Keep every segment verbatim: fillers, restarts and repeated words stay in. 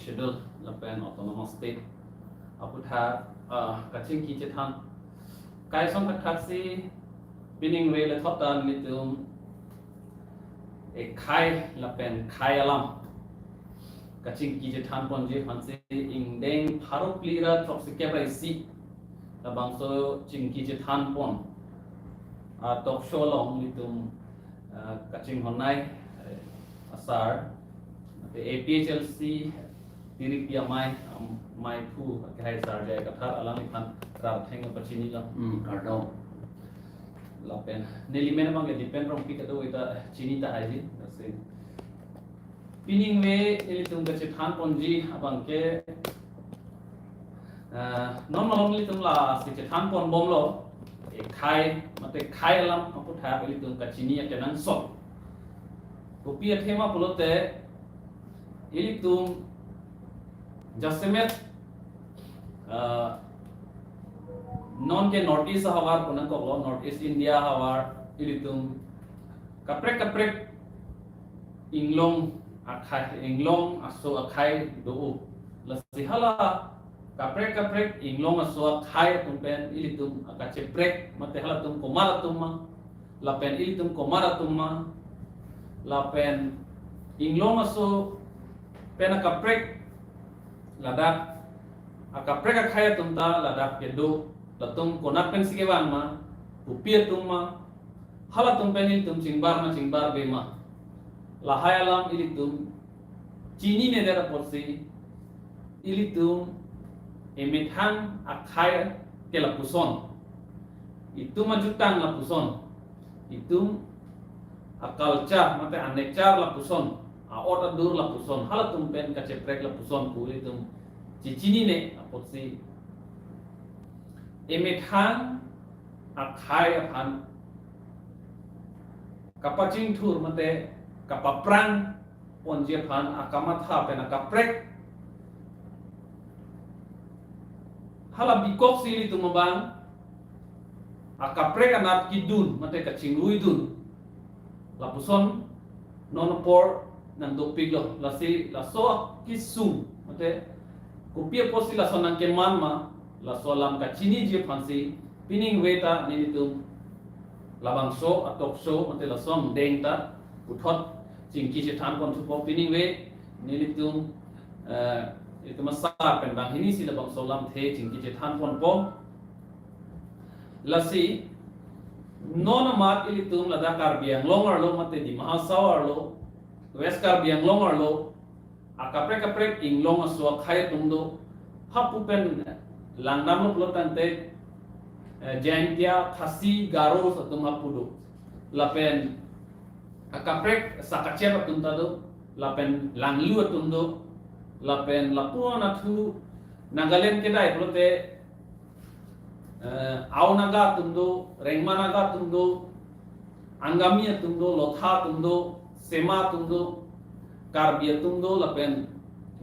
Schedule lapen Autonomous State aputhak, ah, kachingki chethan. Kaisong kathak si pining ve le thotan nelitum ekhai lapen khei alam kachingki chethan ponji aphansi ingdeng pharo phli ra throksi kep ra isi labangso chingki chethan pon, ah, talk show along nelitum, ah, kachinghon-ai, eh, asar, mate A P H L C Tiripi amei, am-, amei phu, akehai Sar J I Kathar alangli aphan rartheng pachinilo. Hmm, kardom. Lapen neli amen abang ke Dipen Rongpi kado, ita chini tahai ji, lasi pining ve nelitum kachethan ponji abang ke, eh, non malom nelitum lasi chethan ponbomlo, ekhai, mate khei alam aputhak ilitum kachini akenangsot. Kopi athema pulote ilitum jasemet, eh, non ke North East ahavar pu nangkoklo, North East India ahavar ilitum kaprek kaprek inglong akhei, inglong aso akhei do. Lasi hala kaprek kaprek inglong aso akhei atum pen ilitum akacheprek, mate halatum komat atum ma, lapen ilitum komat atum ma, lapen inglong aso pen akaprek, ladak akaprek akhei atum ta ladak kedo, latum konat pensi kevang ma, kopi atum ma, halatum pen ilitum chingbar ma chingbarbe ma, lahai alam ilitum chinine det apotsi ilitum emethang akhei ke lapuson, itum ajutang lapuson, itum aculture mate anature lapuson, aot adur lapuson, halatum pen kacheprek lapuson pu ilitum chechinine apotsi emethang akhei aphan kapachingthur mate kapaphrang ponji aphan akamatha pen akaprek. Hala bikoksi ilitum abang akaprek anat kedun mate kachingruidun, lapuson non apor nangdopiklo. Lasi laso akesung mate kopi apotsi laso nangkeman ma, laso alam kachiniji aphansi pining ve ta nelitum labangso a-talk show mate laso angdeng ta puthot chingki chethan ponthupo. Pining ve nelitum, eh, ilitum asar pen banghini si labangso alamthe chingki chethan ponpo. Lasi non amat ilitum ladak Karbi Anglong arlo mate Dima Hasao arlo, West Karbi Anglong arlo, akaprek kaprek inglong aso akhei atum do. Hapu pen langdamlo pulo tangte, eh, Jaintia, Khasi, Garo atum hapu do. Lapen akaprek Sakachet atum ta do, lapen Langlu atum do, lapen lapu-an athu Nagaland kedai pulote, eh, Ao Naga atum do, Rengma Naga atum do, Angami atum do, Lotha atum do, Sema atum do, Karbi atum do, lapen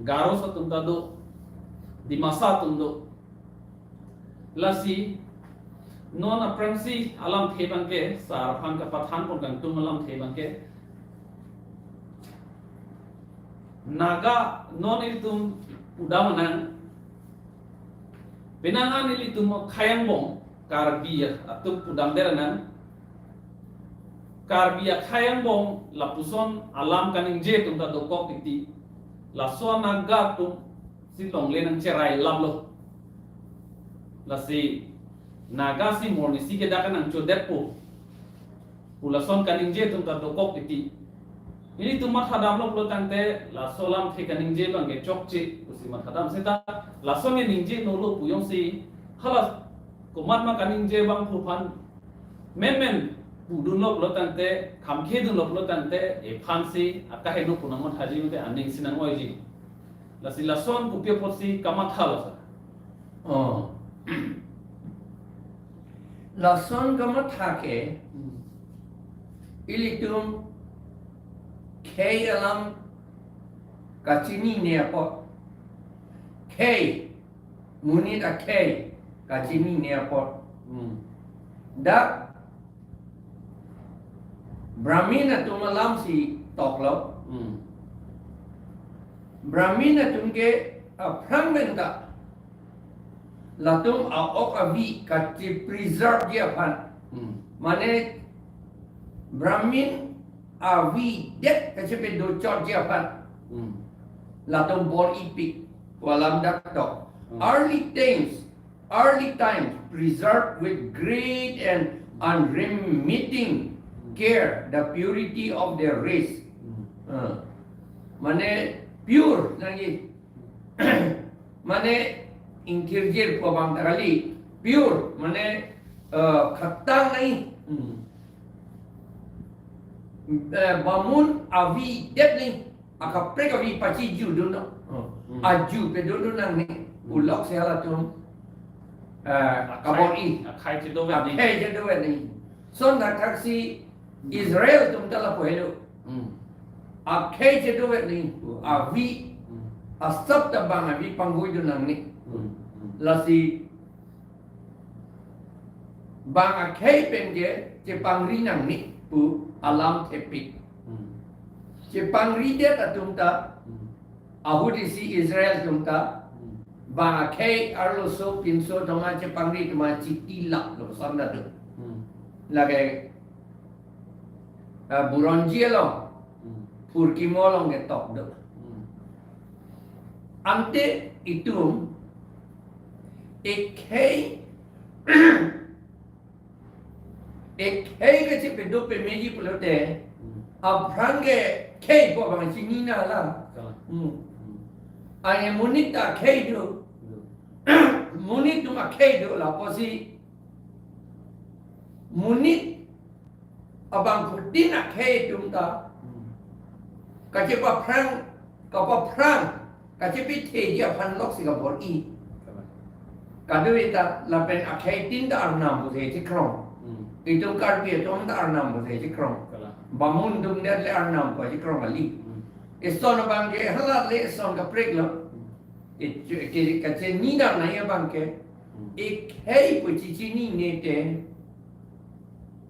Garo atum ta do, Dimasa atum do. Lasi non aphrangsi alamthe abangke, sar aphan kapathan pon kangtung alamthe abangke, Naga non ilitum pudam nang, penang an ilitum akhei angbong Karbi atum pudamdet nang. Karbi akhei angbong lapuson alam kaningje atum ta dokok titi. Laso Naga atum si longle nangcherai laplo. Lasi Naga si morni si kedak nangchodetpo pu lason kaningje atum ta dokok titi. Ilitum mathadamlo pulo tangte laso alamthe kaningje abangke chokche pusi mathadam, seta lason ke ningje nolo pu jongsi hala komat ma kaningje abang pu aphan menmen pudunlo pulo tangte, khamkhedunlo pulo tangte, ephansi akaheno pu nangmathaji mate aning si nang-oiji. Lasi lason kopi apotsi kamathalo, sir? Oh. Lason kamatha ke, hmm, ilitum khei alam kachinine apot. Khei, monit akhei kachinine apot. Hmm. Dak Brahmin atum alam si toklo. Hmm. Brahmin atum ke aphrang pen ta latum a-ok avi kache-preserve ji aphan. Hmm. Mane Brahmin avi det kachepedochot ji aphan. Hmm. Latum bor-ipik pu alam dak tok. Hmm. Early times, early times preserved with great and unremitting care the purity of their race. Hmm. Uh, mane pure nangji. Mane ingthirjir pu abang ta kali. Pure mane, uh, khatang nai. Hmm. Eh, bamun avi det nai. Akaprek avi pachijudun non. Hmm. Ajupedun non nangne. Hmm. Ulok si halatum, eh, kabor-i. Akhei chedovet nai. Akhei chedovet nai. Lason thakthaksi Israel atum ta lapu helo. Hmm. Akhei chedovet nai. Avi. Hmm. Asap ta bang avi panghuidun nangne. Hmm. Hmm. Lasi bang akhei pen ke chepangri nangne pu alam thepik. Hmm. Chepangri det atum ta, hmm, ahut isi Israel atum ta, hmm, bang akhei arloso pinso toma chepangri toma chiti lap lo samda do. Hmm. Lake, ah, Buronji along, hmm, Phurkimo along ketok do. Hmm. Ante itum ekhei, ekhei kachepedo pemeji pulote, hmm, aphrang ke khei pu abang chinina la. Kalang. Hmm. Hmm. Ane monit ta khei do. Hmm. Monit atum akhei do lapusi monit abangphutin akhei atum ta, hmm, kachepaphrang, kapaphrang, kachepetheji aphan loksi kabor-i. Kalang. Kadokave ta lapen akheitin ta arnam pusi chekrong. Hmm. Itum Karbi atum ta arnam pusi chekrong. Kalang. Bamun atum det le arnam pu chekrong kali. Hmm. Lason abang ke hala le lason kaprek lo. Hmm. Ke, ke, kachini dam nai abang ke. Hmm. Ekhei pu chechinine te,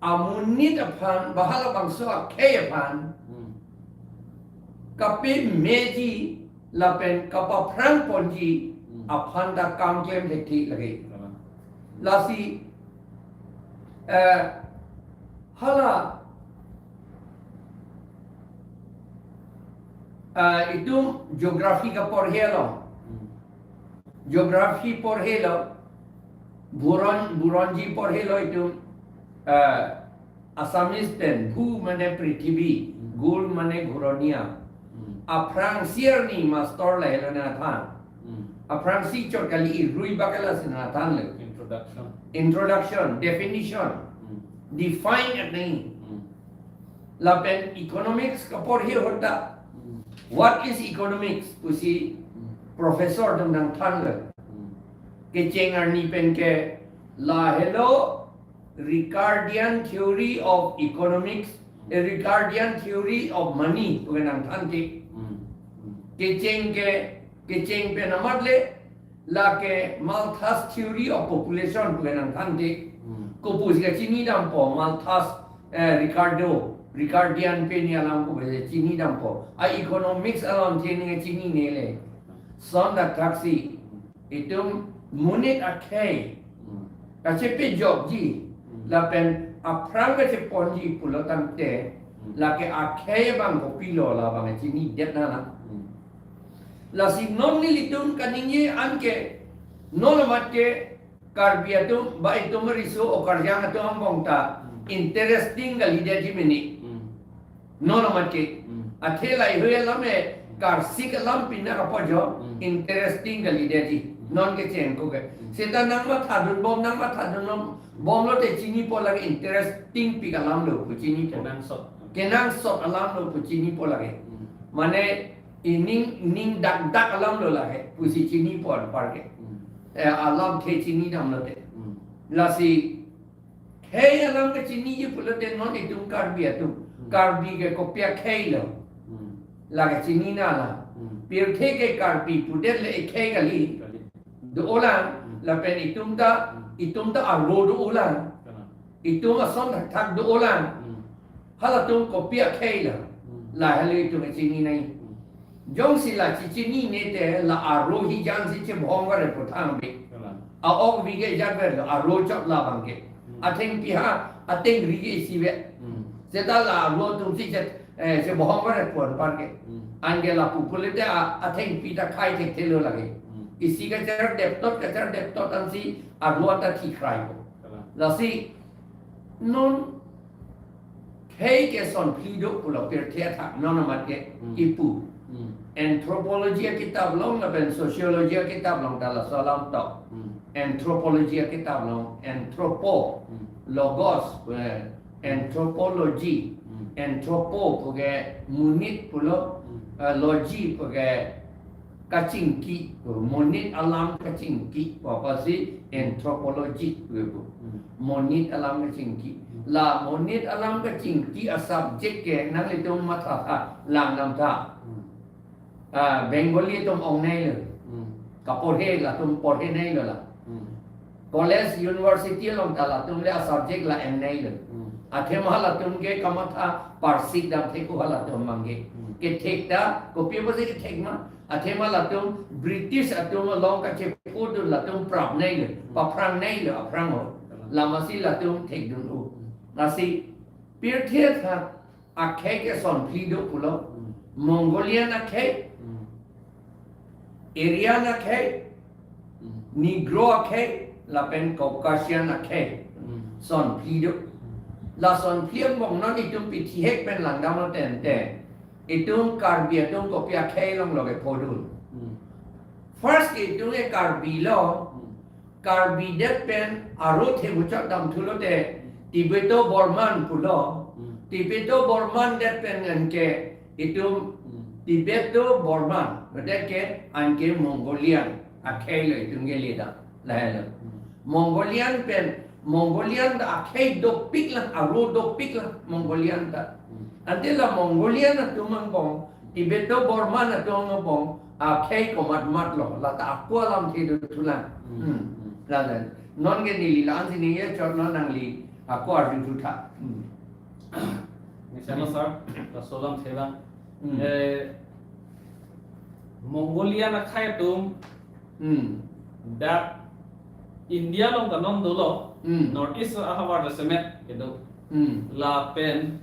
amonit aphan, ba halabangso akhei aphan, hmm, kapemeji lapen kapaphrang ponji, hmm, aphan ta kam klem thekthe lake. Kalang. Lasi, eh, hala, eh, itum geography kaporhe along. Hmm. Geography porhelo, Buron, Buronji porhelo itum, eh, Assamese pen, Bhu mane prithibi, hmm, Gul mane Guroniya. Hmm. Aphrangsi arni master lahelo nangthan. Hmm. Aphrangsi chot kali, rui bak ke lasi nangthan le. Introduction. Introduction, definition. Hmm. Define at nai. Hmm. Lapen economics kaporhe ahut ta. Hmm. What is economics? Pusi, hmm, professor atum nangthan le. Hmm. Kecheng arni pen ke lahelo Ricardian theory of economics, a Ricardian theory of money, pu ke nangthan te. Hmm. Hmm. Kecheng ke, kecheng pen amat le, lake Malthus theory of population pu ke nangthan te. Hmm. Kopusi kachini dampo, Malthus, eh, Ricardo, Ricardian pen alam kopusi chini dampo. A economics along chini chinine le. Lason thakthaksi itum monit akhei, hmm, kachepejokji, hmm, lapen aphrang kacheponji pulo tangte, hmm, lake akhei abang kopilo labang chini det nang. Hmm. Lasi non nelitum kaningje an ke, non amat ke Karbi atum, ba itum riso okarjang atum angbong ta, hmm, interesting kali detji mene. Hmm. Non amat ke. Hmm. Athe laheihui alam e, karsik alam pina kapojo, hmm, interesting kali detji. Hmm. Non kecheng ko ke. Hmm. Seta nangmathadun bom, nangmathadun bom, bomlo te chinipo lake, interestingpik alam lo pu chinipo. Kenangsot. Kenangsot alam lo pu chinipo lake. Hmm. Mane ining, ning dakdak alam lo lake pusi chinipo anpar ke. Hmm. Eh, alamthe chini damlote. Hmm. Lasi khei alam kechiniji pulote non itum Karbi atum. Hmm. Karbi ke kopi akhei lo. Hmm. Lake chinine la. Hmm. Pirthe ke Karbi pudet le ekhei kali. Kali. Do-olang, hmm, lapen itum ta, hmm, itum ta aro do-olang. Kalang. Itum ason thakthak do-olang. Hmm. Halatum kopi akhei lo. Hmm. Lahelo itum chinine. Hmm. Jongsi la chichinine te la aro hijan si chebhong vare pu thang be. Kalang. A-ok vi ke jat verlo, aro chot labang ke. Hmm. Athengpi ha, atengri ke isi ve. Hmm. Seta la aro atum si chet, eh, chebhong vare pu anpar ke. Hmm. Anke lapu pulote a, athengpi ta khai thekthelo lake. Hmm. Isi kachardeptot, kachardeptot ansi aro ta thikrai ko. Kalang. Lasi non khei ke sonphli do pulo pirthe athak non amat ke Hmm. ipu. Hmm. Anthropology akitap along lapen sociology akitap along ta laso alam tok. Hmm. Anthropology akitap along, anthropo, Hmm. logos, eh, anthropology, Hmm. anthropo puke monit pulo, Hmm. eh, logy puke kachingki, monit alam kachingki, apotsi anthropology pu. Hmm. Monit alam kachingki. Hmm. La monit alam kachingki a-subject ke nanglitum matha tha, lang nam tha. Hmm. Ah, Bengali atum ong nei lo. Hmm. Kaporhe latum porhe nei lo la. Hmm. College, university along ta latum le a-subject la en nei lo. Hmm. Athema latum ke kamatha parsik dam thek ko halatum mangge. Hmm. Kethek ta, kopi apotsi kethek ma? Athema latum British atum along kachepu dun latum prap nei lo, Hmm. paphrang nei lo, aphrang ho. Hmm. Lamasi latum thekdun u. Hmm. Lasi pirthe athak akhei ke sonphli do pulo. Hmm. Mongolian akhei, Hmm. Aryan akhei, Hmm. Negro akhei, lapen Caucasian akhei. Hmm. Sonphli do. Hmm. La sonphli angbong non itum pithihek pen langdam lo tente. Itum Karbi atum kopi akhei along lo kephodun. Hmm. First itum ke Karbi lo. Hmm. Karbi det pen aro themuchot damthu lote Tibeto Burman pulo. Hmm. Tibeto Burman det pen anke itum Hmm. Tibeto Burman, det ke anke Mongolian akhei lo itum ke leda. Lahelo. Hmm. Mongolian pen, Mongolian ta akhei dopik lang, aro dopik lang Mongolian ta. Hmm. Ante la Mongolian atum angbong, Tibeto Burman atum angbong, akhei komat mat lo, lata ako alamthe dothulang. Hmm. Hmm. Hmm. Ladak. Non ke neli la-ansi ningje chot non, nangli ako arjuthu tha. Hmm. Ni sama sir, laso alamthe lang. Hmm. Eh, Mongolian akhei atum Hmm. dak India along ta non dolo, Hmm. North East ahavar jasemet kedo. Hmm. Lapen,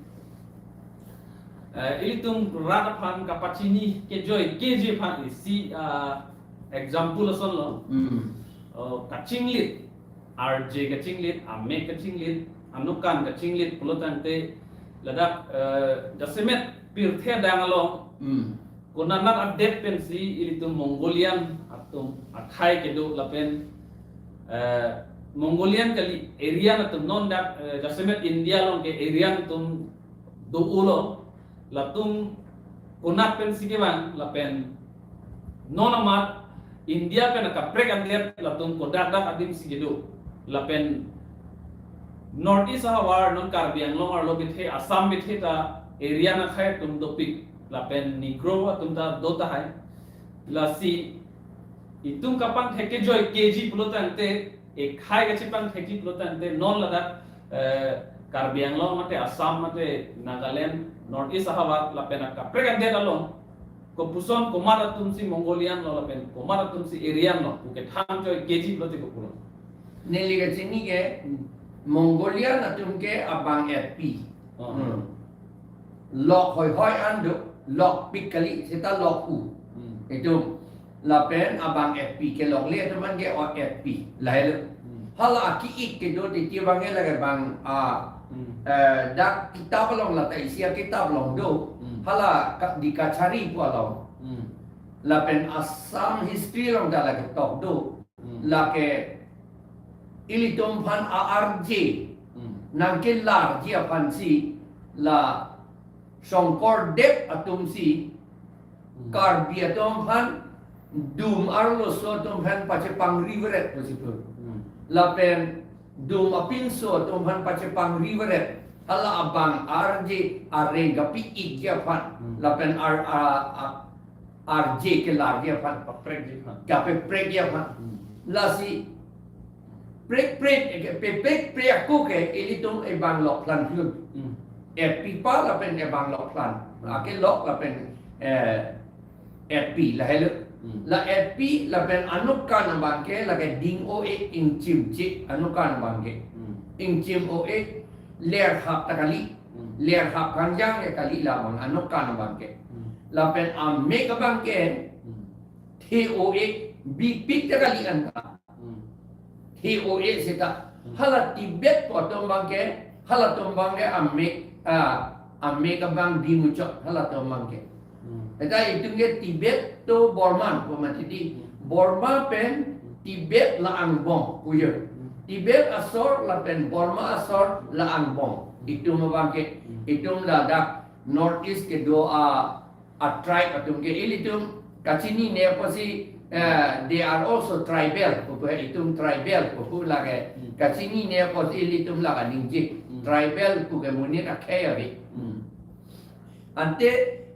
eh, ilitum rat aphan kapachini kejoi keji aphan isi, ah, example ason lo. Hmm. Oh, kachinglit, arje kachinglit, amek kachinglit, anokan kachinglit pulo tangte ladak, eh, jasemet pirthe adang along Hmm. konat nat adet pensi ilitum Mongolian atum akhei kedo lapen, eh, Mongolian kali Aryan atum non dak, eh, jasemet India along ke Aryan atum do-o lo, latum konat pensi kevang lapen non amat India pen akaprek adet latum kodak dak adim si kedo. Lapen North East ahavar non Karbi Anglong arlo bithe, Assam bithe ta Aryan akhei atum dopik. Lapen Negro atum ta do tahai. Lasi itum kapangthek kejoi keji pulo tangte, ekhei kachepangthekji pulo tangte, non ladak, eh, Karbi Anglong mate Assam mate Nagaland, North East ahavar lapen akaprek adet along kopuson komat atum si Mongolian lo lapen komat atum si Aryan lo pu kethan choi keji pulote kopulo. Neli kachini ke Hmm. Mongolian atum ke abang etpi. Oh. Hmm. Lok hoihoi an do, lokpik kali, seta lokhu. Hmm. Itum lapen abang etpi ke lokle atum an ke o etpi. Lahelo. Hmm. Hala aki-ik kedo titi abang ke lake bang, ah, Hmm. eh, dak kitap along lata isi akitap along do. Hmm. Hala ka-, di Kachari pu along. Hmm. Lapen Assam history along ta lake tok do. Hmm. Lake ilitum aphan a-arje. Hmm. Nangkelarji aphansi la Shongkordev atum si Hmm. Karbi atum aphan dum arloso atum aphan pachepangri veret pusi pu. Hmm. Lapen dum apinso atum aphan pachepangri veret. Hala abang arje areng kapi-ikji aphan. Hmm. Lapen ar-, a-, a-, arje kelarji aphan. Kaprekji aphan. Kapeprekji aphan. Hmm. Lasi prek prek, eh, pe prek prek ako ke ilitum ebang lok plan hu. Hmm. Eh, pipa lapen ebang lok plan. Hmm. Ake lok lapen, eh, etpi lahelo. Hmm. La etpi lapen anutkan abangke lake ding-o-e, ingchimche anutkan abangke. Hmm. Ingchim-o-e, lerhap ta kali. Hmm. Lerhap kangjang ke kali labang anutkan abangke. Hmm. Lapen amek abangke Hmm. the-o-e, bipik ta kali anta. Hmm. The-o-e seta. Hmm. Hala Tibet pu atum abangke, halatum abangke amek, ah, amek abang dimuchot halatum abangke. Hmm. Seta itum ke Tibeto-Burman pu mati di. Hmm. Burma pen Hmm. Tibet la angbong puyo. Hmm. Tibet asor lapen Burma asor la angbong. Hmm. Itum abangke, Hmm. itum ladak North East kedo a a tribe atum ke ilitum kachinine apotsi, eh, they are also tribal, pupu itum tribal, pupu lake Hmm. kachinine apotsi ilitum lake ningje. Hmm. Tribal pu ke monit akhei ave. Hmm. Ante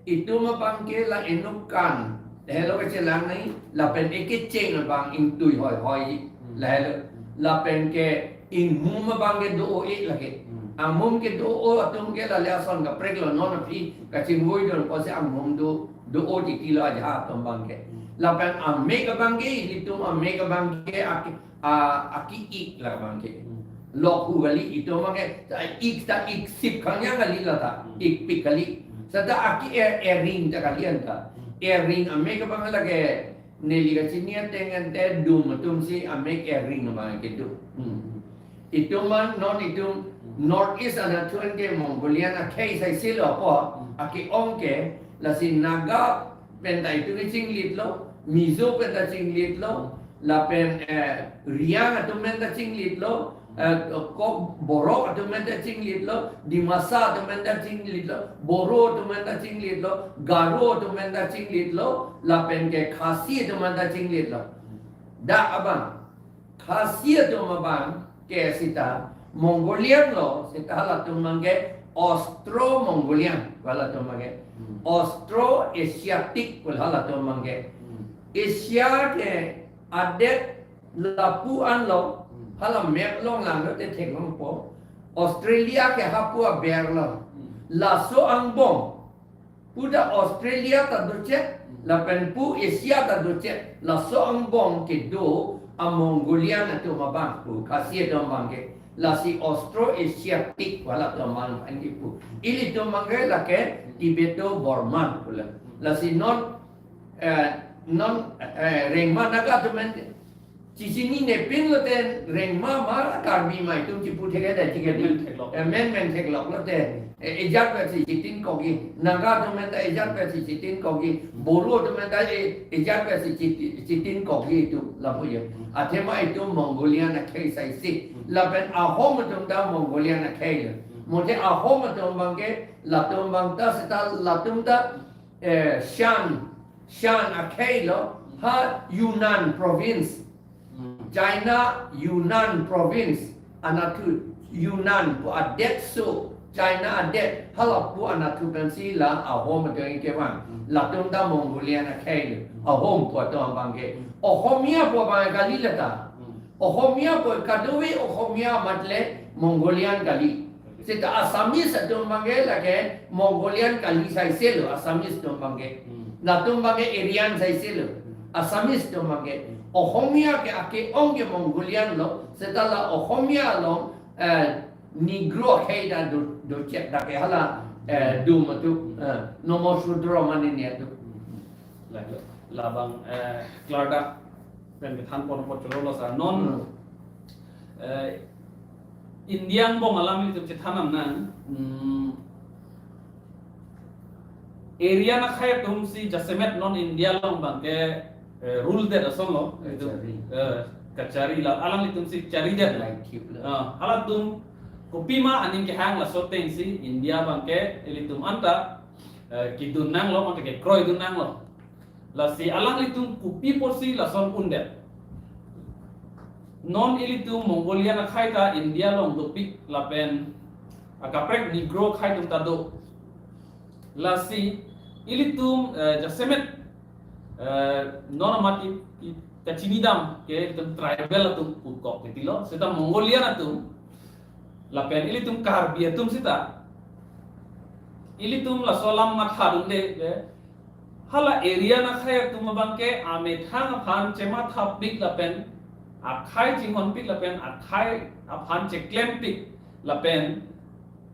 itum abangke la inutkan, helo kechelang nai, lapen ekecheng abang ingtui hoi hoi, Hmm. lahelo. Hmm. Lapen ke ingmum abangke do-o-e lake. Hmm. Angmum kedo-o atum ke lale ason kaprek lo, non aphi kachingvoi dun apotsi angmum do, do-o titi lo ajahak atum abangke. Hmm. Lapen amek abangke, ilitum amek abangke aki, a, aki-ik la abangke. Hmm. Lokhu kali itum abangke, ta ik ta iksip kangjang kali la ta, Hmm. ikpik kali. Hmm. Seta aki er, ering ta kali anta. Hmm. Ering amek abang lake neli kachini ateng ante dum atumsi amek ering abang kedo. Hmm. Itum man non itum Hmm. North East anatthu anke Mongolian akhei saisilo apo, Hmm. ake-ong ke, lasi Naga penta itum chinglit lo, Mizo penta chinglit lo, lapen, eh, Reang atum penta chinglit lo, eh, ko Borok atum penta chinglit lo, Dimasa atum penta chinglit lo, Boro atum penta chinglit lo, Garo atum penta chinglit lo, lapen ke Khasi atum penta chinglit lo. Dak abang, Khasi atum abang ke seta Mongolian lo, seta halatum abangke Austro-Mongolian, halatum abangke Hmm. Austro-Asiatic, halatum abangke. Hmm. Asia ke adet lapu anlo, Hmm. hala map along langlote theklongpo. Australia ke hapu aber lo. Hmm. Laso angbong puta Australia ta dochot, Hmm. lapen pu Asia ta dochot. Laso angbong kedo a Mongolian atum abang pu Khasi atum abangke. Lasi Austro-Asiatic halatum abang anke pu. Ilitum abangke lake Tibeto-Burman pu la. Lasi non, eh, non, eh, rengma Naga atum pen chichinine pin lote rengma ma Karbi ma itum chipu thek-et dai tiket Men theklok. Eh, men men theklok lote. Eh, ejat pensi chitin kokji. Naga atum penta ejat pensi chitin kokji. Boro atum penta e-, ejat pensi chiti-, chitin kokji itum lapu ya. Athema itum Mongolian akhei saisi. Lapen Ahom atum ta Mongolian akhei lo. Mote Ahom atum abangke latum abang ta seta latum ta, eh, Shan, Shan akhei lo, ha Yunnan province. Hmm. China Yunnan province anatthu, Yunnan pu adetso, China adet halapu anatthu pensi la Ahom atum kevang. Hmm. Latum ta Mongolian akhei lo. Hmm. Ahom pu atum abangke. Hmm. Ohomia pu abang kali la ta. Hmm. Ohomia pu kadokave Ohomia matle Mongolian kali. Seta Assamese atum abangke lake Mongolian kali saisilo, Assamese atum abangke. Hmm. Latum abangke Aryan saisilo, Hmm. Assamese atum abangke. Hmm. Ohomia ke ake-ong ke Mongolian lo, seta la Ohomia along, eh, Negro akhei ta do, dochot dak ke hala, eh, Hmm. dum atum, Hmm. eh, Nomo Sudro manini atum. Hmm. La, la, labang, eh, klardak pen kethan pon pon cholo lo sa. Non, Hmm. eh, India angbong alam ilitum chethan nang, hmm, Aryan akhei atumsi jasemet non India along abangke, eh, rule det ason lo, ilitum, Kachari. eh, Kachari la, alanglitumsi chari det. Like cube lo. Ah, halatum kopima aning kehang laso atengsi India abangke ilitum anta, eh, kedun nanglo, mate kekroi dun nanglo. Lasi alanglitum kopi apotsi lason un det. Non ilitum Mongolian akhei ta India along dopik lapen akaprek Negro akhei atum ta do. Lasi ilitum, eh, jasemet, eh, non amat i, i, kachinidam ke ilitum tribal atum pu kok titi lo. Seta Mongolian atum lapen ilitum Karbi atum seta, ilitum laso alam matha dunde, eh, Hala area akhei atum abangke amethang aphan chemathapik lapen akhei chinghonpik lapen akhei aphan cheklempik lapen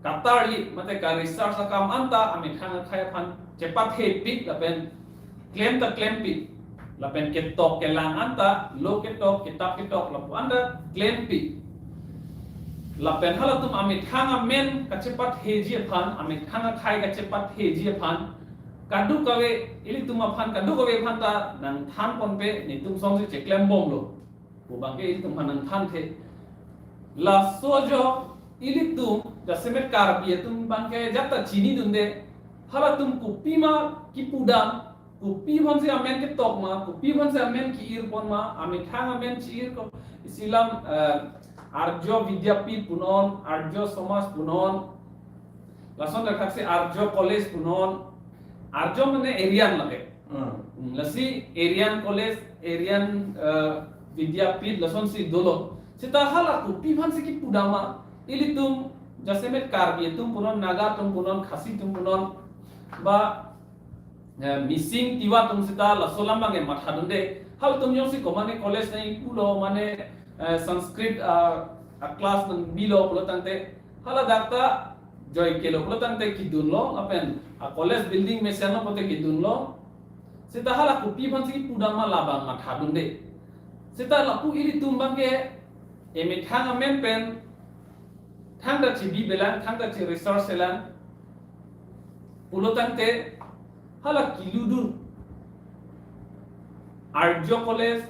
katarli mate ka research akam anta amethang akhei aphan chepathepik lapen klem ta klempik lapen ketok kelang anta lo ketok kitap ketok lapu anta klempik. Lapen halatum amethang amen kachepatheji aphan, amethang akhei kachepatheji aphan kadokave, ilitum aphan kadokave aphan ta nangthanponpe, netum songsi cheklembomlo pu abangke ilitum aphan nangthanthe. Laso ajok ilitum jasemet Karbi atum abangke ajat ta chinidunde, halatum kopima kipudam, kopi aphansi amen ketok ma, kopi aphansi amen ki-irpon ma, amethang amen chi-irko, isi alam, eh, Arjo Vidyapith punon, Arjo Samaj punon, lason thakthaksi Arjo College punon. Arjo mane Aryan lake. Hmm. Hmm, lasi Aryan College, Aryan, eh, Vidyapith lasonsi dolo. Seta hala kopi aphansi kipudam ma, ilitum jasemet Karbi atum punon, Naga atum punon, Khasi atum punon, ba, eh, Mising Tiwa atum seta laso alam abangke mathadunde. Halatum jongsi komane college nangji pulo, mane, eh, Sanskrit, ah, a class nangbilo pulo tangte, hala dak ta joike lo pulo tangte kidunlo, lapen a college building mesenlo pulote kidunlo. Seta hala kopi aphansi kipudam ma labang mathadunde. Seta lapu ilitum abangke emethang amen pen thangta chibibelang, thangta chi-research selang pulo tangte hala keludun Arjo College,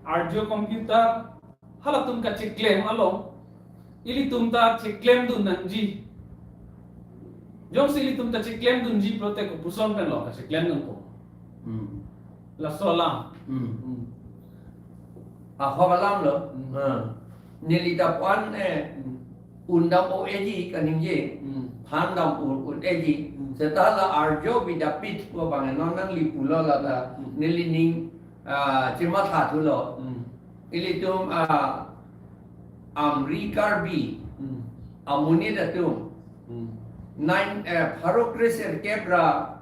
Arjo Computer, halatum kacheklem along ilitum ta cheklemdun nangji. Jongsi ilitum ta cheklemdunji pulote kopuson penlo kacheklemdunpo? Hmm. Laso alam. Hmm. Hmm. Ahok alamlo. Hmm. Ha. Neli ta puan, eh, Hmm. undam o eji kaningje. Hmm. Phandam un, un eji. Hmm. Seta la Arjo Vidyapith pu abang non nangli pulo la ta. Hmm. Neli ning, ah, chemathathulo. Hmm. Ilitum, ah, Amri Karbi. Hmm. Amonit atum. Hmm. Nine, eh, pharo kre sirkep ra,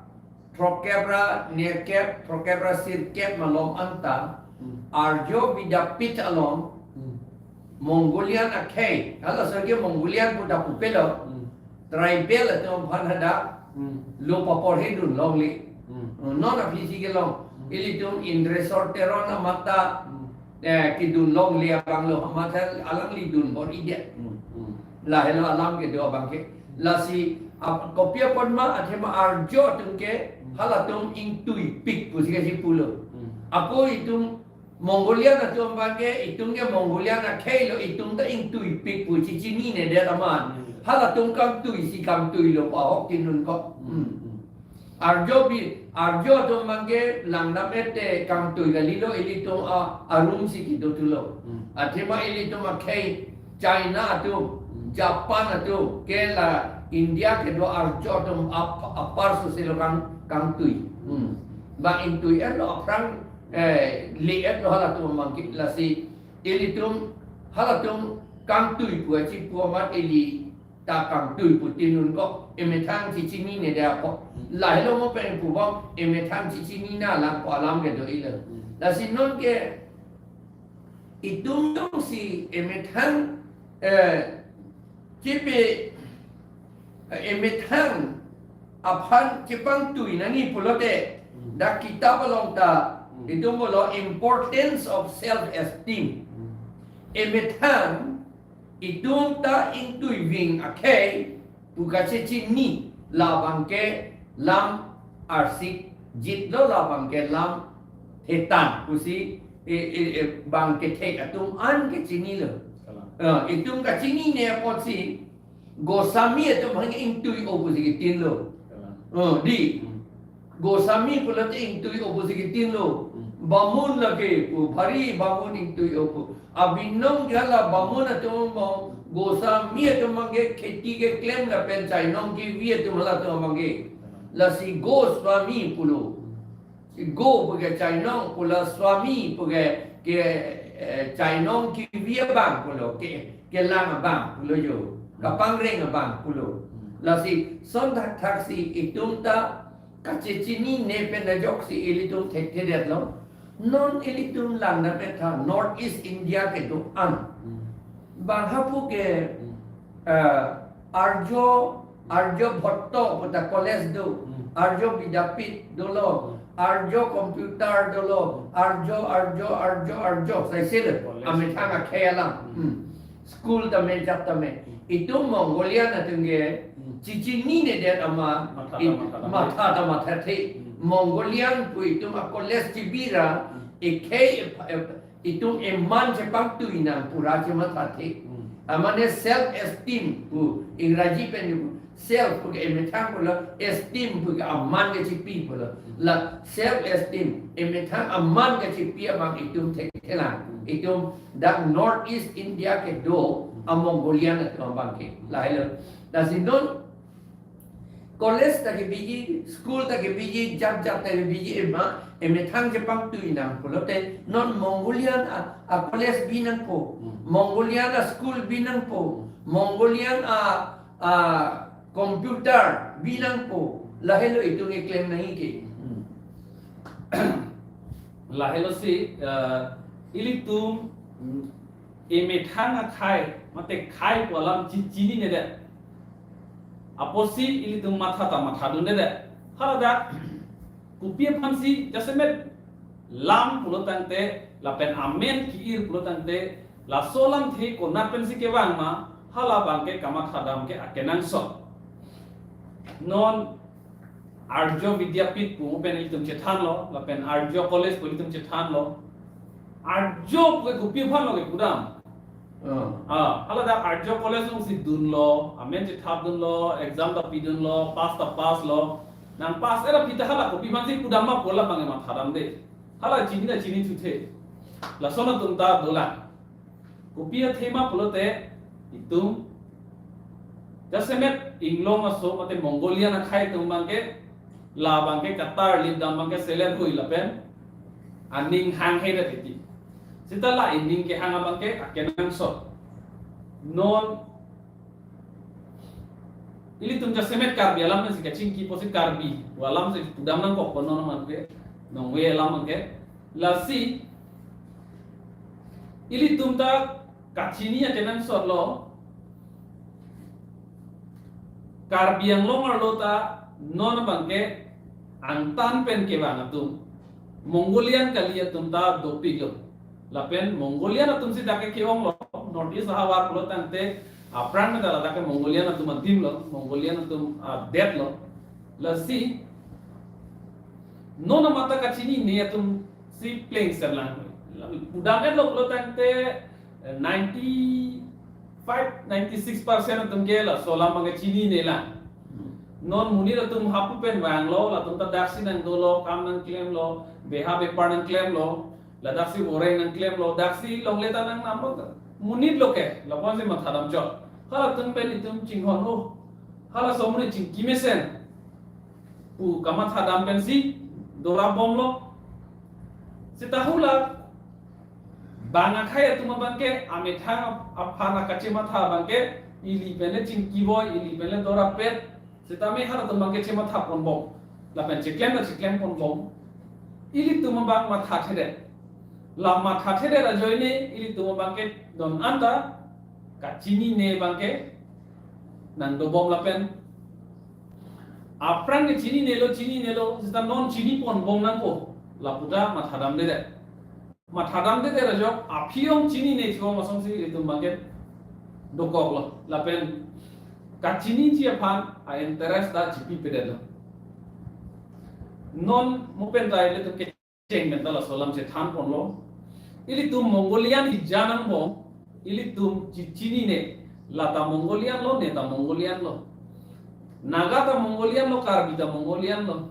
throkkep ra nerkep, throkkep ra sirkep malom anta. Hmm. Arjo Vidyapith along. Hmm. Mongolian akhei. Halaso ke Mongolian pu ta pupelo. Hmm. Tribal atum aphan hadak. Hmm. Lo paporhedun longle. Hmm. Non aphi si kelong. Hmm. Ilitum Indreswar Teron amat ta. Hmm. Eh, kidun longle abanglo, amat alangli dunbor-idet. Hmm, hmm. Lahelo alam kedo abangke. Lasi, ap-, kopi apot ma athema Arjo atum ke, Hmm. halatum ingtuipik pusi kesi pulo. Hmm. Ako itum Mongolian atum abangke, itum ke Mongolian akheilo, itum ta ingtuipik pu chechinine det amat. Hmm. Halatum kangtui si kangtuilo pu ahok tinun ko. Hmm, Hmm. hmm. Arjo bi, Arjo atum abangke langdam-et te kangtui kalilo, ilitum a, arum si kidotulo. Hmm. Athema ilitum akhei China atum, Hmm. Japan atum, ke la India kedo Arjo atum ap-, apar susilo kang, kangtui. Hmm. Ba ingtui-etlo aphrang, eh, li-etlo halatum abangke lasi ilitum halatum kangtui pu achipu amat ili ta kangtui pu tinun ko, emethang chechinine det ako. Hmm. Lahelo mo pen pubom, emethang chechinine alam ko alam kedo-ilo. Hmm. Lasi non ke itum jongsi emethang, eh, chipi, eh, emethang aphan chepangtui nangji pulote, Hmm. dak kitap along ta, Hmm. itum pulo importance of self-esteem. Hmm. Emethang itum ta ingtuiving akhei pu kachechini labangke lam arsik jitlo, labangke lam thetan pusi, e, e, e, bang kethek atum an kechinilo. Kalang. Eh, itum kachinine apotsi Goswami atum hang ingtui-o pusi kitinlo. Kalang. Eh, di. Hmm. Goswami pulote ingtui-o pusi kitinlo. Hmm. Bamun lake pu, bhari bamun ingtui-o pu. Abinong ke hala bamun atum mo, Goswami atum abangke kheti keklem lapen chainong kevi atum halatum abangke. Lasi Goswami pulo. Si Go puke chainong pulo, Swami puke ke, eh, chainong kevi abang pulo, ke, kelang abang pulo jo. Kapangreng abang pulo. Hmm. Lasi son thakthaksi itum ta kachechinine pen ajoksi ilitum thekthedetlo. Non ilitum langdam-et tha North East India kedo-an. Hmm. Bang hapu ke, Hmm. eh, Arjo, Arjo Bhotto puta college do, Hmm. Arjo Vidyapith dolo, Hmm. Arjo Computer dolo, Arjo, Arjo, Arjo, Arjo, saisele. College. Amethang akhei alam. Hmm. Hmm. School tame jat tame. Hmm. Itum Mongolian atum ke, Hmm. chechininedet amat, Matha ta it-, matha ta matha ta mathathe. Hmm. Mongolian pu itum a college chibi ra, Hmm. ekhei ep-, ep-, itum eman chepangtui nang pura chemathathe. Hmm. Amane self esteem pu Ingraji pen pu self pu ke emethang pulo, esteem pu ke aman kechipi pulo. Hmm. La self esteem, emethang aman kechipi abang itum thekthelang. Hmm. Itum dak North East India kedo Hmm. a Mongolian atum abang ke. Lahelo. Lasi non college ta kebiji, school ta kebiji, jat jat ta kebiji ema, emethang chepangtui nang pulote, non Mongolian a, a college bi nangpo, Hmm. Mongolian a school bi nangpo, Mongolian a, a computer bi nangpo, lahelo itum keklem nangji ke. Hmm. Lahelo si, eh, ilitum, mm, emethang akhei, mate khei pu alam chi-, chininedet apotsi ilitum matha ta mathadundedet. Haladak kopi aphansi jasemet lam pulo tangte, lapen amen ki-ir pulo tangte, laso alamthe konat pensi kevang ma, hala abang ke kamathadam ke akenangsot. Non Arjo Vidyapith pu pen ilitum chethanlo, lapen Arjo College pu ilitum chethanlo. Arjo pu ke kopi aphanlo ke pudam. Ah. Ah, haladak Arjo College alongsi dunlo, amen chethapdunlo, exam ta pidunlo, pass ta passlo. Nang pass era pita hala kopi aphansi pudam ma pu labang mathadamde. Hala chini ta chinithude. Lason atum ta dolang. Kopi athe ma pulote itum jasemet inglong aso mate Mongolian akhei atum abang ke, labang ke katar lip dam abang ke selet hui lapen aning hanghedet titi. Seta la ining kehang abang ke akenangsot. Non ilitum jasemet Karbi alam si kachingki apotsi Karbi pu alam si pudam nangkok non abang ke, nongve alam abang ke. Lasi ilitum ta kachini akenangsotlo, Karbi Anglong arlo ta non abang ke angtan pen kevang atum, Mongolian kali atum ta dopiklo. Lapen Mongolian atum si dak ke ke-onglo, North East ahavar pulo tangte aphrang ta ladak ke Mongolian atum adimlo, Mongolian atum adetlo. Lasi non amat ta kachinine atum si plengserlang. Pudam-etlo pulo tangte, eh, ninety-five, ninety-six percent atum ke laso alam abang ke chininelang. Non monit atum hapu pen vanglo, latum ta daksi nangdolo, kam nangklemlo, beha bepar nangklemlo, ladaksi voreng nangklemlo, daksi longle ta nangnamlo ta. Monitlo ke, lapuansi mathadam chot. Halatum pen itum chinghon, oh, halaso amonit chingki mesen pu kamathadam pensi dorabomlo. Seta hala bang akhei atum abang ke, amethang aphan akachematha abang ke, ili pen le chingkiboi, ili pen le dorapet, seta me halatum abang ke chemathaponbom. Lapen cheklem ta cheklemponbom. Ilitum abang mathathedet. La mathathedet ajoine ilitum abang ke don-an ta kachinine abang ke nangdobom lapen aphrang ke chininelo, chininelo, seta non chiniponbom nangpo, lapu ta mathadamdedet. Mathadamdedet ajok, aphi-ong chinine chibom asonsi itum abang ke dokoklo. Lapen kachiniji aphan a-interest ta chipipedetlo. Non mo pen ta ilitum kecheng pen ta laso alam chethanponlo. Ilitum Mongolian hijan angbong, ilitum chechinine, la ta Mongolian lo, ne ta Mongolian lo. Naga ta Mongolian lo, Karbi ta Mongolian lo.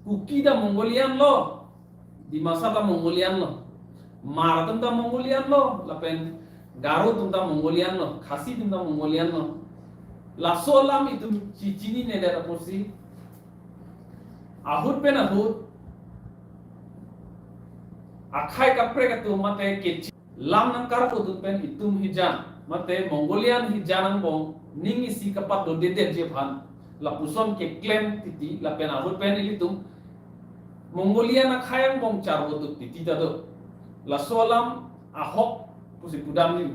Kuki ta Mongolian lo, Dimasa ta Mongolian lo. Hmar atum ta Mongolian lo, lapen Garo atum ta Mongolian lo, Khasi atum ta Mongolian lo. Laso alam itum chechininedet apotsi, ahut pen ahut akhei kaprek atum mate kechi lam nangkarpu atum pen itum hijan mate Mongolian hijan angbong ning isi kapatdodedetji aphan lapuson keklem titi, lapen ahut pen ilitum Mongolian akhai angbong charvo tu titi ta do. Laso alam ahok pusi pudam ni.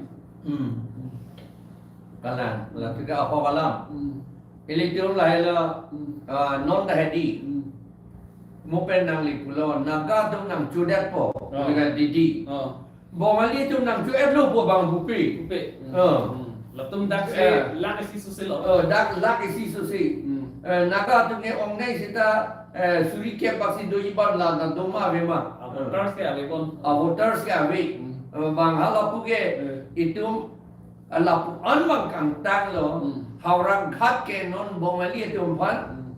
Hmm. Kalang, latika ahok alam. Hmm. Ilitum lahelo, Hmm. ah, non ta hedi. Hmm. Mo pen nangli pulo, Naga atum nangchodetpo, Ah. Naga didi. Ah. Bongali atum nangcho-etlo pu abang pupe. Pupe. Hmm. Ah. Hmm. Latum dak Eh. se, lak isi susi lo. Oh, dak lak isi susi. Hmm. Eh, Naga atum ke ongnei seta, eh, suri kep bak si doji abang la nangdoma ave ma. Ah, voters ke ave bon. Ah, voters ke ave. Hmm. Eh, bang hala puke, Eh. itum, eh, lapu-an bang kangtanglo, Hmm. Howraghat ke non Bongali atum aphan, Hmm.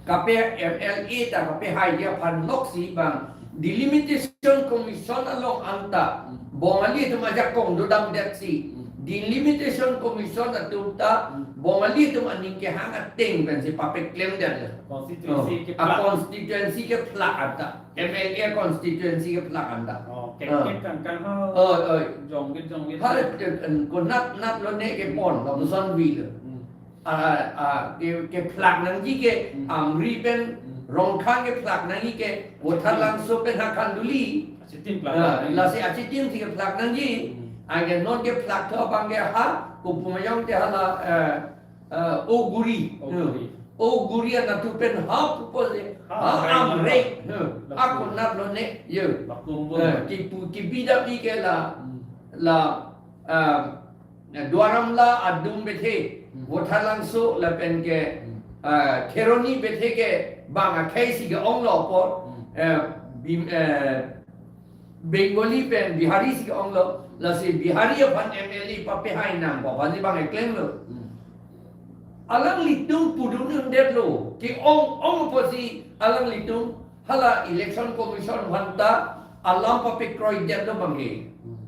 kape M L A ta kapehai aphan loksi bang Delimitation Commission along anta Hmm. Bongali atum ajakong dodamdetsi Hmm. Delimitation Commission atum ta Hmm. Bongali atum aning kehang ateng pensi papeklemdetlo. Constituency Oh, ke a plak. Constituency ke plak anta. M L A constituency ke plak anta. Oh, kek Ah. kek kang kang ha. Oh, oh. Jonggit jonggit. Hal, eh, eh, konat nat lone kepon, Hmm. lapuson avelo. Hmm. Ah, ah, ke, keplak nangji ke, Hmm. Amri pen, Hmm. Rongkhang keplak nangji ke, Voithalangso pen ha Khanduli. Achitim plak Ah, nangji. Lasi achitim si keplak nangji. Hmm. Anke non keplak tho abang ke ha, Kopumajong te hala, eh, eh, Oguri. Oguri. Hmm. Oguri anatthu pen ha pupo le, Ha, ha Amreng. Amreng. Hmm. Lapu. Ako nat lone, yo. Lapu. Eh, kipu, kibida bi ke la, Hmm. la, eh, Duar Amla adung bethe, Hmm. Voithalangso lapen ke, Hmm. eh, Kheroni bethe ke bang akhei si ke-onglo apot, Hmm. eh, Bim-, eh, Bengali pen Bihari si ke-onglo, lasi Bihari aphan M L A papehai nangpo, aphansi bang keklemlo. Hmm. Alanglitum pudun undetlo, ke-ong-ong apotsi alanglitum hala Election Commission aphanta alam papekroidetlo abang ke. Hmm.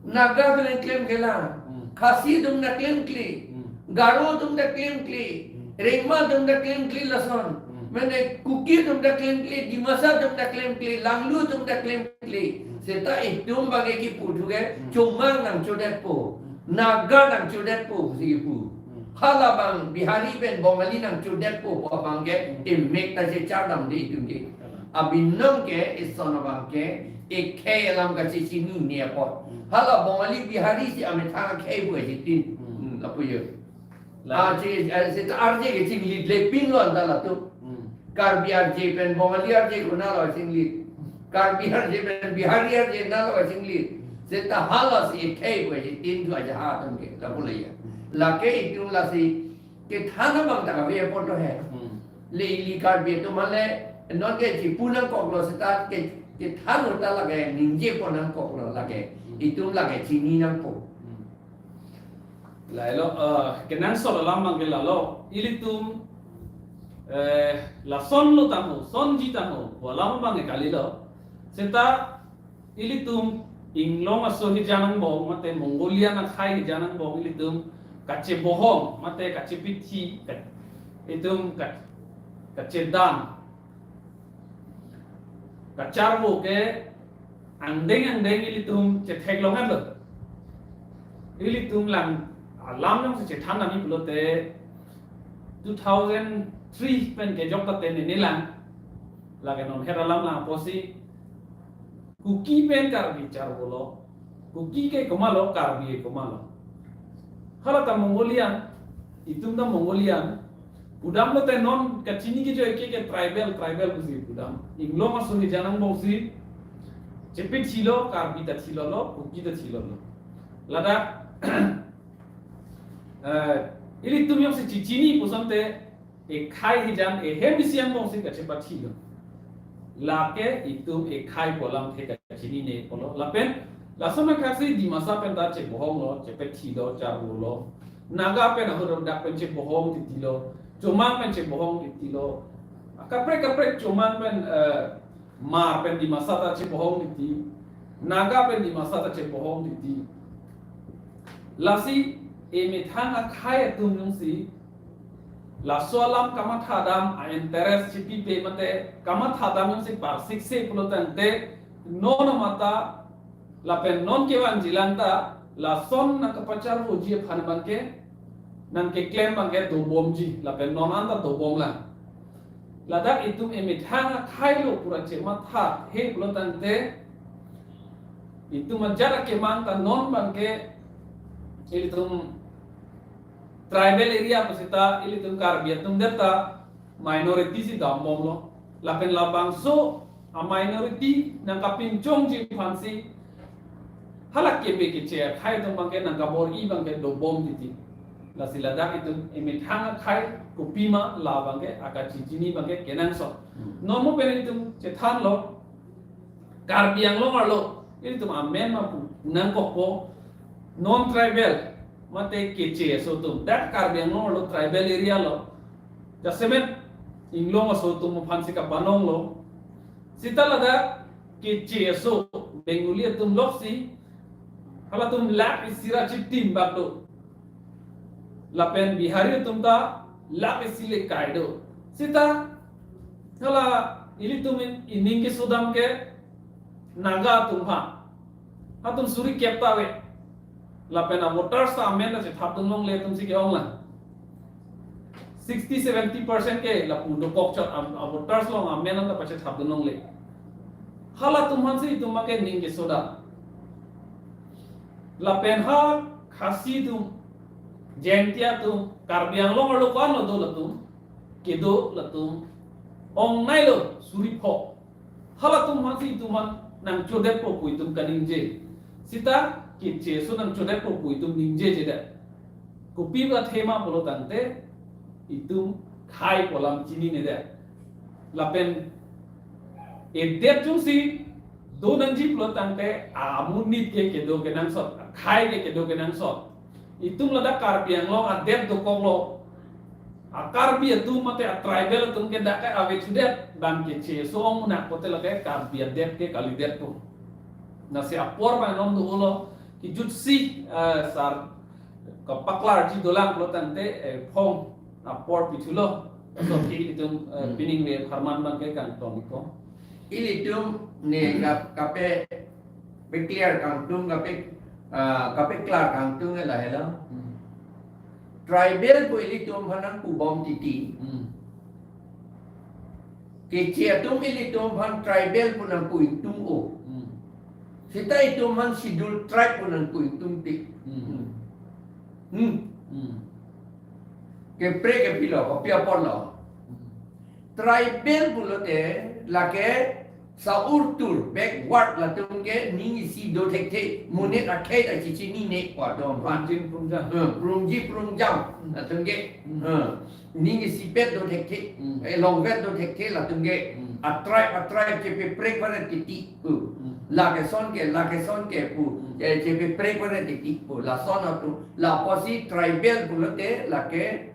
Naga atum klemkle lang. Hmm. Khasi atum ta klemkle. Hmm. Garo atum ta klemkle. Hmm. Rengma atum ta klemkle lason. Hmm. Mane Kuki atum ta klemkle, Dimasa atum ta klemkle, Langlu atum ta klemkle. Hmm. Seta itum abang ke kipu thu ke, Hmm. Chomang nangchodetpo. Hmm. Naga nangchodetpo si kipu. Hmm. Hala abang Bihari pen Bongali nangchodetpo pu abang ke, Hmm. emek ta chechardamde itum ke. Kalang. Abinong ke, ison abang ke, ekhei alam kachechinine apot. Hmm. Hala Bongali Bihari si amethang akhei pu achitin. Hmm. Hmm, lapu yo. La- Ah, chi, eh, seta arje ke chinglidle pinlo anta latum. Hmm. Karbi arje pen Bongali arje konatlo chinglid. Karbi arje pen Bihari arje natlo chinglid. Seta halasi ekhei pu achitin thu ajaha atum ke, lapu le ya. Hmm. Lake itum lasi kethan abang ta kave apotlo he. Hmm. Le ili Karbi atum ale non ke chipu nangkoklo seta ke, kethan uta lake ningjepo nangkoklo lake. Hmm. Itum lake chini nangpo. Hmm. Lahelo, eh, kenangsot alam abang ke lalo. Ilitum, eh, lasonlo tangho, sonji tangho, pu alam abang ke kalilo. Seta ilitum inglong aso hijan angbong, mate Mongolian akhai hijan angbong, ilitum kachebohong, mate kachepithi, ka-, itum ka-, kachedan, kacharvo ke angdeng angdeng ilitum chetheklong-etlo. Ilitum lang alam jongsi chethan nangji pulote two thousand three pen kejok ta tene nelang. Lake non her alam lang apotsi Kuki pen Karbi charvolo. Kuki ke komatlo, Karbi ke komatlo. Hala ta Mongolian, itum ta Mongolian. Pudamlote non kachini kejo eke ke tribal, tribal pusi pudam. Inglong aso hijan angbongsi chepithilo, Karbi ta thilolo, Kuki ta thilolo. Ladak, eh, ilitum jongsi chechini pu asonte, ekhai hijan, ehem isi angbongsi kachepathilo. Lake itum ekhai pu alamthe kachinine apotlo. Lapen, lason akhaksi Dimasa pen ta chebohonglo, chepethilo, charvolo. Naga pen ahut dak pen chebohong titilo. Chomang pen chebohong titilo. Kaprek kaprek Chomang pen, eh, Hmar pen Dimasa ta chebohong titi. Naga pen Dimasa ta chebohong titi. Lasi emethang akhai atum jongsi laso alam kamathadam a-interest chipipe mate kamathadam jongsi parsikse pulo tangte non amata lapen non kevan jilang ta lason nangkapacharvoji aphan abang ke nangkeklem abangke dobomji, lapen non anta dobomlang. Ladak itum emethang akhai lo pu ra chematha he pulo tangte, itum ajat akemang ta non abangke ilitum tribal area pu seta ilitum Karbi atum det ta minority si dambomlo. Lapen labangso a minority nangkapinchongji aphansi hala kebe keche akhai atum abangke nangkabor-i abangke dobom titi. Lasi ladak itum emethang akhai kopima la abangke akachechini abangke kenangsot. Hmm. Non mo pen itum chethanlo, Karbi Anglong arlo ilitum amen ma pu nangkokpo, non tribal mate keche aso atum. Dak Karbi Anglong arlo tribal area lo. Jasemet inglong aso atum aphansi kapanonglo. Seta ladak keche aso Bengali atum loksi halatum lakh isi ra chitimbak do. Lapen Bihari atum ta lakh isi le kai do. Seta hala ilitum in ining kesodam ke Naga atum ha. Halatum suri kep ta ave. Lapen a voters ta amen ta chethapdun longle atum si ke-ong lang. Sixty seventy percent ke lapu dokok chot, a, a voters along amen anta pachethapdun longle. Halatum aphansi itum abangke ning kesoda. Lapen ha Khasi atum, Jaintia atum, Karbi Anglong arlo ko-an lo do latum, kedo latum, ong nai lo suri pho. Halatum aphansi itum aphan nangchodetpo pu itum kaningje. Seta keche aso nangchodetpo pu itum ningjejedet. Kopi ba thema pulo tangte itum khaipo alam chinine det. Lapen edet jongsi do nangji pulo tangte amonit ke kedo kenangsot, akhai ke kedo kenangsot. Itum ladak Karbi Anglong adet dokoklo. A Karbi atum mate a tribal atum ke dak ke ave chudet, bang keche aso ong munak pote lake Karbi adet ke kalidetpo. Lasi apor abang non dolo, kejutsi, eh, sar kapaklarji dolang pulo tangte, eh, phong apor pithulo. So ke itum, eh, Hmm. pining ve pharman abangke kangtong ko. Ilitum ne kap-, kape, pe clear kangtung, kape, ah, kape clear kangtung lahelo. Hmm. Tribal pu ilitum aphan nangpubom titi. Hmm. Keche atum ilitum aphan tribal pu nangpu ingtung o. Hmm. Seta itum aphan schedule tribe pu nangpu ingtung ti. Hmm. Hmm. Hmm. Kepre kepilo, kopi apotlo. Hmm. Tribal pulote lake sa-urtur, backward latum ke ning isi do thekthe, monit akhei ta chechinine pu atum aphan. Prungjin prungjam. Eh, prungji prungjam latum ke. Hmm. Eh, ning isipet do thekthe, Hmm. eh, longvet do thekthe latum ke. Hmm. A tribe, a tribe chepeprek varet titi pu. Hmm. Lake ason ke, lake ason ke pu. Hmm. Eh, chepeprek varet titi pu. Lason atum, la apotsi tribal pulote lake,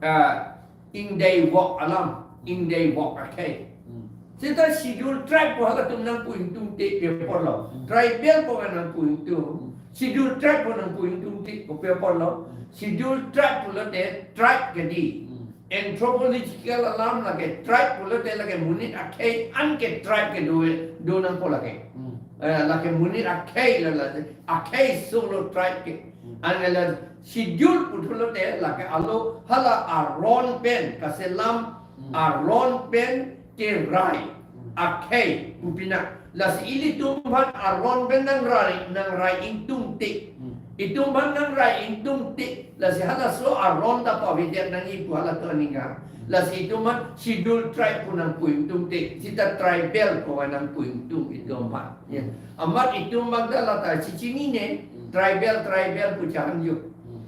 ah, ingdei vok alam, ingdei vok akhei. Hmm. Seta schedule tribe pu halatum nangpu ingtung te pi aporlo. Hmm. Tribal pu nangpu ingtung. Hmm. Schedule tribe pu nangpu ingtung te pi aporlo. Hmm. Schedule tribe pulote tribe ke di. Hmm. Anthropological alam lake tribe pulote lake monit akhei an ke tribe ke do, do nangpo lake. Hmm. Eh, lake monit akhei la, la, akhei solo tribe ke. Hmm. An la schedule puthot lote lake alo hala aron pen kaselam Hmm. aron pen kerai Hmm. akhei pu pina. Lasi ilitum aphan aron pen nangrai, nangrai ingtung te. Hmm. Itum aphan nangrai ingtung te. Lasi halaso aron ta pavidet nangji pu halatum aning ka. Hmm. Lasi itum aphan schedule tribe pu nangpu ingtung te. Seta tribal pu nangpu ingtung itum aphan. Ya. Amat itum abang ta lata chechinine, Hmm. tribal, tribal pu chahan jo. Hmm.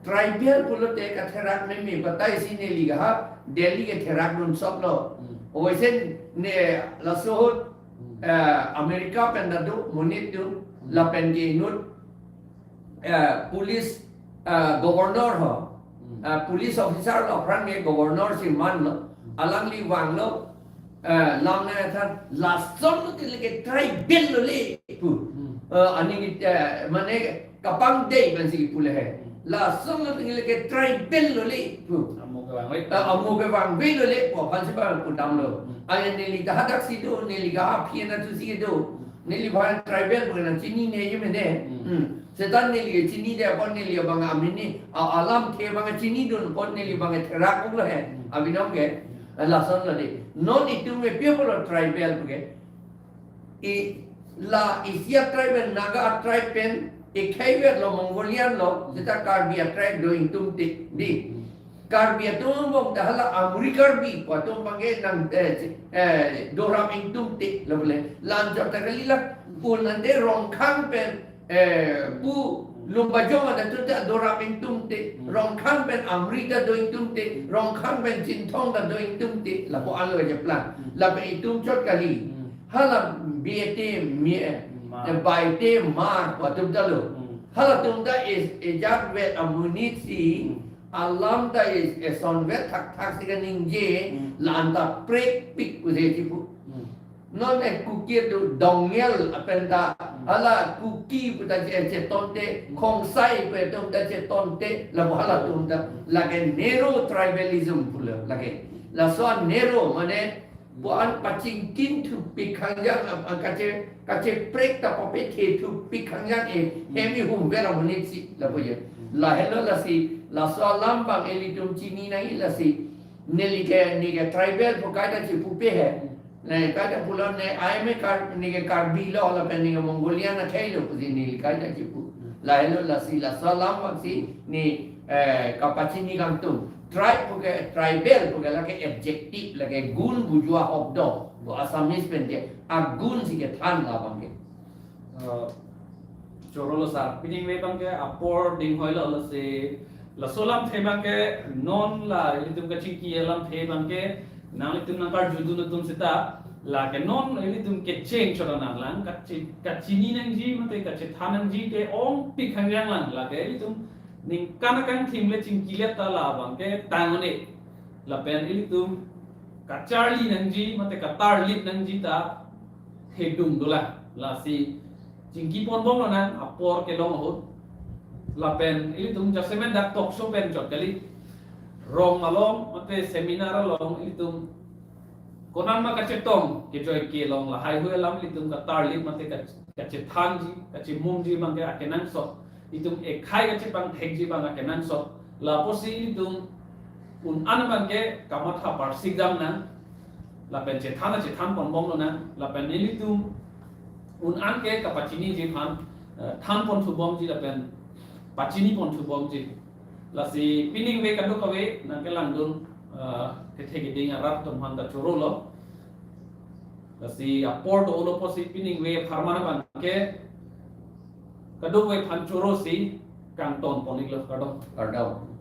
Tribal pulote katherak meme, batai si neli kaha Delhi ke therakdun soplo. Hmm. Oise ne laso ahut, Hmm. eh, America pen ta do, monit do, Hmm. lapen ke inut, eh, police, eh, governor ho, Hmm. eh, police officer lo aphrang ke governor si manlo, Hmm. alangli vanglo, eh, lam na than, lason lote lake tribal lo le pu. Hmm. Eh, aning, eh, mane kapangdei pensi pu le he. Hmm. Lason lote lake tribal lo le pu. Amo kevangve. Eh, amo kevangve lo le pu, aphansi ba pudamlo. Hmm. Aya neli kahadak si do, neli kaha aphi anatthu si do. Hmm. Neli abang tribal pu ke nangchinine ajoine. Hmm. Hmm. Seta neli ke chinine apot neli abang amini, a-, alamthe abang chinidun apot neli abang therak-uklo he. Hmm. Abinong ke. Hmm. Lasonlo dei. Non itum ke pi apotlo tribal pu ke. I la Asia tribe pen Naga tribe pen ikhai vet lo Mongolian lo, seta Karbi a-tribe do ingtumte dei. Hmm. Karbi atum angbong ta hala Amri Karbi pu atum abang ke nang, eh, eh, dorap ingtumte lo bole. La anchot ta kali la, un ante Rongkhang pen, eh, pu Lumbajong ada tu ta dorap ingtumte, Hmm. Rongkhang pen Amri ta do ingtumte, Rongkhang pen Chinthong ta do ingtumte, lapu alo aja plan. Hmm. Lapen itum chot kali. Hmm. Hala Biate, Mie, Ma. eh, Baite, Hmar pu atum ta lo. Hmm. Halatum ta is, ejat vet amonit si, Hmm. alam ta is, eson vet thakthak si kaningje, Hmm. la-an ta prekpik pusi chipu. Hmm. Non e Kuki atum Dongel apen ta, Hmm. hala Kuki pu ta che, chetonte, Hmm. Khongsai pu atum ta chetonte, lapu halatum ta, Hmm. lake narrow tribalism pulo, lake. Laso narrow mane, pu-an pachingkimthu pik khangjang, a, a, kache, kacheprek ta papethethu pik khangjang e, Hmm. hem ihum vet amonit si, lapu je. Hmm. Lahelo lasi, laso alam abang ilitum chini nangji lasi, neli ke, neli ke tribal pu kaita chipupe he. Hmm. Ne, kaita pulo ne, ai me Kar-, neli ke Karbi lo, lapen neli ke Mongolian akhai lo, pusi neli kaita chipu. Hmm. Lahelo lasi, laso alam abang si, ne, eh, kapachini kangtung. Tribe pu ke, tribal pu ke lake adjective, lake gun bujua hobdo. Bo Assamese pen ke, agun si kethan labang ke. Eh, chorolo sir, pining ve abang ke apor dinghoilo lasi, laso alamthe abang ke non la ilitum kachingki alamthe abang ke nanglitum nangkarjudun atum seta, lake non ilitum kecheng chot nanglang, kachi-, kachini nangji mate kachethan nangji ke ongpik khangjang lang, lake ilitum ningkan akangthim le chingkilet ta labang ke tang un-e. Lapen ilitum kacharli nangji mate katarlip nangji ta thedung dolang. Lasi chingki ponbomlonang apor kelong ahut. Lapen ilitum jasemet dak talk show pen chot kali. Rong along mate seminar along ilitum konatma kachetong kejoi kelong lahai hui alam ilitum katarlip mate ka-, kachethanji, kachemungji abang ke akenangsot. Itum ekhai kachepangthekji abang akenangsot. Lapusi ilitum un-an abang ke kamatha parsik damnang. Lapen chethan chethan ponbomlonang. Lapen ilitum un-an ke kapachiniji aphan, eh, than ponthubomji lapen pachini ponthubomji. Lasi pining ve kadokave nangkelangdun, eh, kethe keding arat atum aphan ta chorolo. Lasi apor dolo pusi pining ve apharman abang ke kadokave aphan chorosi kangton pon-iklo, kardom. Kardom.